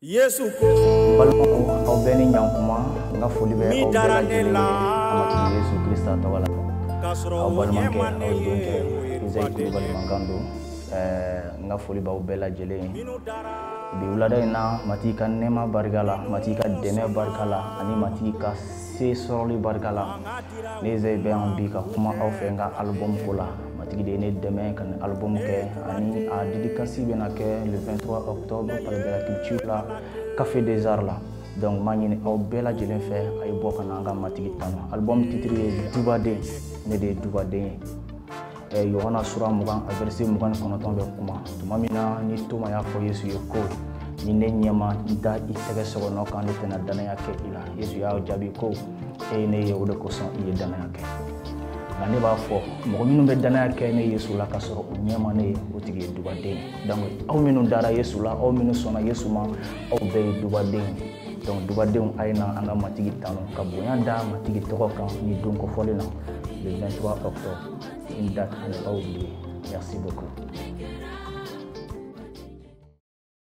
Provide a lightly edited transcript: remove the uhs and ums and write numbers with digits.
Yesu ko Balimaw, aw bɛɛ ni ɲankuma. N ka foli bɛ Min aw bɛɛ dara ne lajɛlen ye la, Matigi Yesu Krista tɔgɔ la. K'a sɔrɔ Aw o ɲɛ balimakɛ, ma ne aw ye, denkɛ o ye Izayi dubaden Kulubali ye. mankan don. N ka foli b'aw bɛɛ lajɛlen ye. Minnu dara Bi wulada in na, Matigi ka nɛɛma barika la, Matigi ka dɛmɛ barika la, ani Matigi ka se sɔrɔli barika la, ne Izayi bɛ yan bi ka kuma aw fɛ n ka album ko la. Matigi de ye ne dɛmɛ ka nin album kɛ, ani a dédicace bɛna kɛ le 23 octobre, Palais de la Culture la, Café des Arts la. Donc n b'a ɲini aw bɛɛ lajɛlen fɛ, a ye bɔ ka na an ka Matigi tanu. Album titre ye Dubaden. Ne de ye dubaden ye. Yohana sura 20, a verset 29 bɛ kuma tuma min na ni Toma y'a fɔ Yesu ye ko ni ne ɲɛ ma da i tɛgɛ sɔgɔnɔ kan, ne tɛna danaya kɛ i la. Yesu y'a jaabi ko e ye ne ye, o de kosɔn i ye danaya kɛ. Nka ne b'a fɔ, mɔgɔ minnu bɛ danaya kɛ ne Yesu la ka sɔrɔ u ɲɛ ma ne ye, o tigi ye dubaden ye. Donc aw minnu dara Yesu la, aw minnu sɔnna Yesu ma, aw bɛɛ ye dubaden ye. Donc dubadenw, a ye na an ka Matigi tanu ka bonya da Matigi tɔgɔ kan ni don kofɔlen na, le 23 octobre, une date à ne pas oublier. Merci beaucoup.